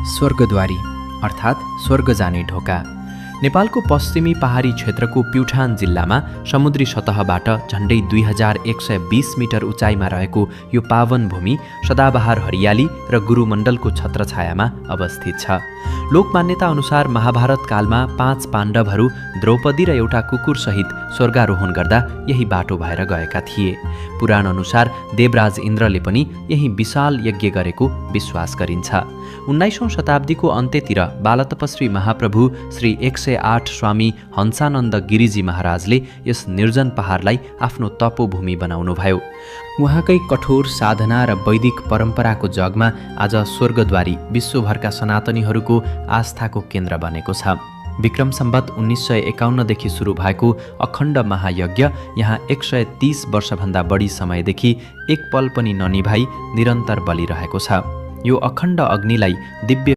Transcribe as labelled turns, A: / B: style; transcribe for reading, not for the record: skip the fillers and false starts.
A: स्वर्गद्वारी अर्थात् स्वर्ग जाने ढोका। नेपालको पश्चिमी पहाडी क्षेत्रको प्युठान जिल्लामा समुद्री सतहबाट झण्डै 2120 मिटर उचाइमा रहेको यो पावन भूमि सदाबहार हरियाली र गुरुमण्डलको छत्रछायामा अवस्थित छ। लोकमान्यता अनुसार महाभारत कालमा 5 पाण्डवहरू द्रौपदी र एउटा कुकुरसहित स्वर्गारोहण गर्दा यही बाटो भएर गएका थिए। पुराण अनुसार देवराज इन्द्रले पनि यही विशाल यज्ञ गरेको विश्वास गरिन्छ। 19औं शताब्दीको अन्त्यतिर बालतपस्वी महाप्रभु श्री 108 स्वामी हंसानन्द गिरिजी महाराजले यस निर्जन पहाडलाई आफ्नो तपोभूमि बनाउनुभयो। उहाँकै कठोर साधना र वैदिक परम्पराको जगमा आज स्वर्गद्वारी विश्वभरका सनातनीहरूको आस्थाको केन्द्र बनेको छ। विक्रम सम्वत 1951 देखि सुरु भएको अखण्ड महायज्ञ यहाँ 130 वर्षभन्दा बढी समयदेखि एक पल पनि ननिभाई निरन्तर बलिरहेको छ। यो अखण्ड अग्निलाई दिव्य